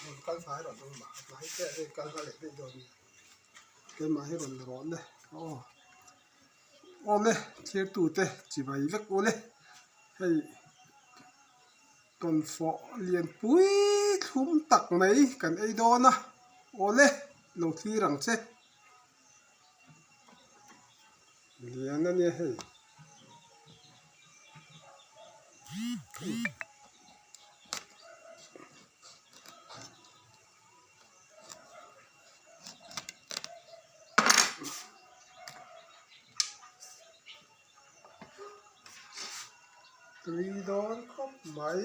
Rawn kal hnai rawh nangmah a hnai chiah hei kal hla leh daih dawn nia. Keimah hi rawn la rawh le aw. Awle thirtute chibai vek ule hei tawnfawh lianpui thlum tak mai kan ei dawn a awle lo thlir ang che. Lian a nia hei. Tui dawn khawp mai.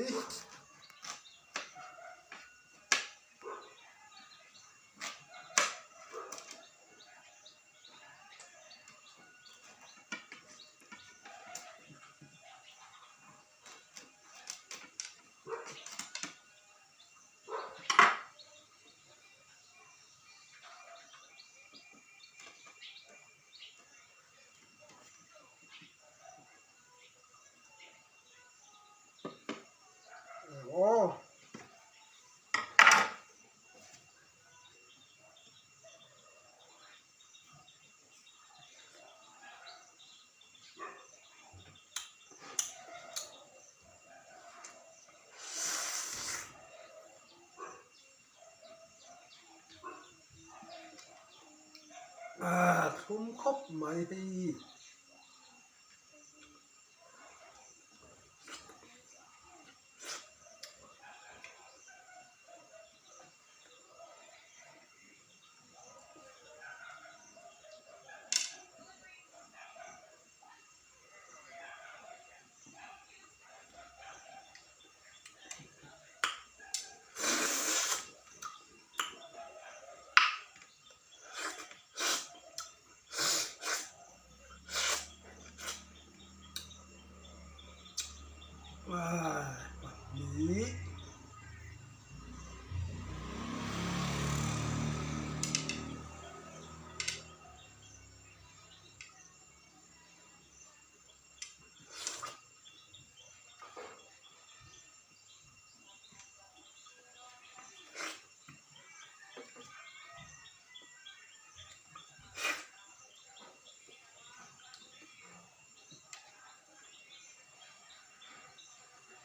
Aw. Ah thlum khawp mai hei.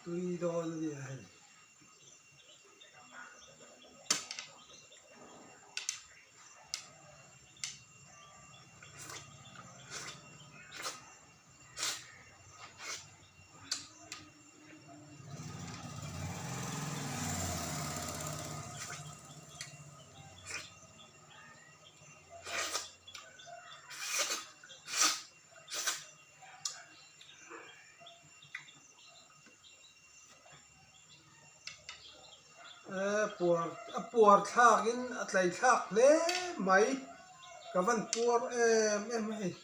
Tui dawn a nia hei. Puar a puar thlak in a tlai thlak hle mai ka van puar em em a hei.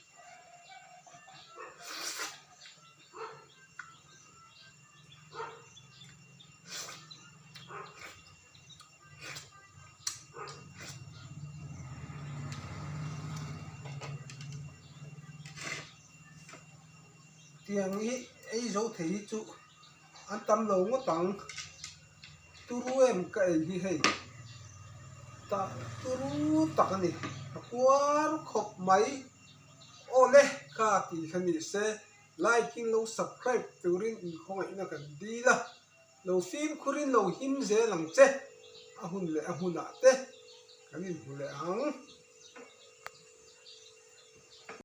Tiang hi ei zo thei hi chu an tam lo ngawt ang turu em ka ei hi hei tah turu tak a ni a puar khawp mai aw le kha tih kha ni se like in lo subscribe turin inkhawngaihna kan dil a. Lo fimkhurin lo him zel ang che, a hun leh a hmunah te kan inhmu leh ang.